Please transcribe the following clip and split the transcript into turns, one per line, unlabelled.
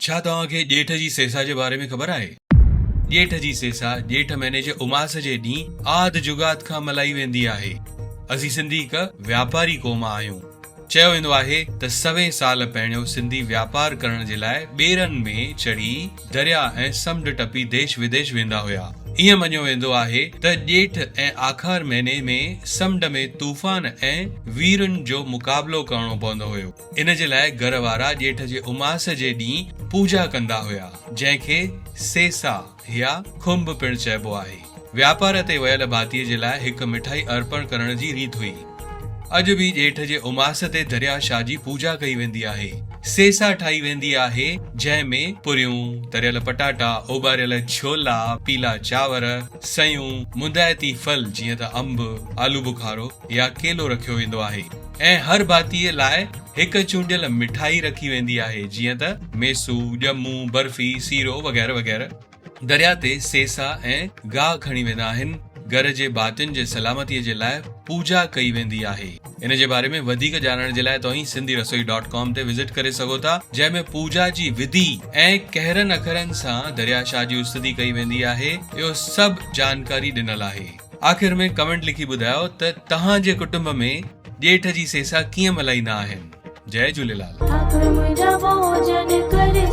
ڇا توهان کي ڄيٺ جي سيسا جي باري ۾ خبر آهي؟ ڄيٺ جي سيسا ڄيٺ مهيني جي اماس جي ڏينهن آد جڳاد کان ملهائي ويندي آهي. اسين سنڌي هڪ وياپاري قوم آهيون. چيو ويندو آهي ته سوين سال پهريون سنڌي وياپار ڪرڻ جي لاء ٻيرن ۾ چڙهي درياء ۽ سمنڊ ٽپي ديش وديش ويندا هيا. ائين مڃيو ويندو آهي ته ڄيٺ ۽ آکار مهيني ۾ سمنڊ ۾ طوفان ۽ ويرن جو مقابلو ڪرڻو پوندو هيو. ان جي لاء گهر وارا ڄيٺ جي اماس جي ڏينهن پوڄا ڪندا هيا، جنهن کي سيسا يا کنڀ پڻ چئبو آهي. وياپار تي ويل ڀاتيء جي لاء هڪ مٺائي ارپڻ ڪرڻ جي ريت هئي. اڄ به ڄيٺ جي اماس تي دريا شاهه جي پوڄا ڪئي ويندي آهي. سيسا ٺاهي ويندي آهي، جنهن ۾ پوريون، تريل پٽاٽا، اوٻاريل ڇولا، پيلا چانور، سيون، مندائتي ڦل جيئن ته انب، آلو بخارو يا ڪيلو رکيو ويندو آهي. ۽ هر ڀاتيء لاء هڪ چونڊيل مٺائي رکي ويندي آهي، جيئن ته ميسو، ڄمون، برفي، سيرو وغيره وغيره. درياء تي سيسا ۽ گاهه کڻي ويندا آهن. گهر جي ڀاتين جي سلامتيء جي لاء پوڄا ڪئي ويندي آهي. ان جي باري ۾ وڌيڪ ڄاڻڻ جي لاء توهين سنڌي رسوئي ڊاٽ ڪام تي وزٽ ڪري سگهو ٿا، جنهن ۾ پوڄا جي وڌي ۽ ڪهڙن اکرن سان درياء شاهه جي استتي ڪئي ويندي آهي، اهو سڀ جانڪاري ڏنل آهي. آخر ۾ ڪمينٽ لکي ٻڌايو ته توهان جي ڪٽنب ۾ ڄيٺ جي سيسا ڪيئن ملهائيندا آهن؟ جئي جهوليلال.
ٺاڪر منهنجا ڀوڄن ڪر.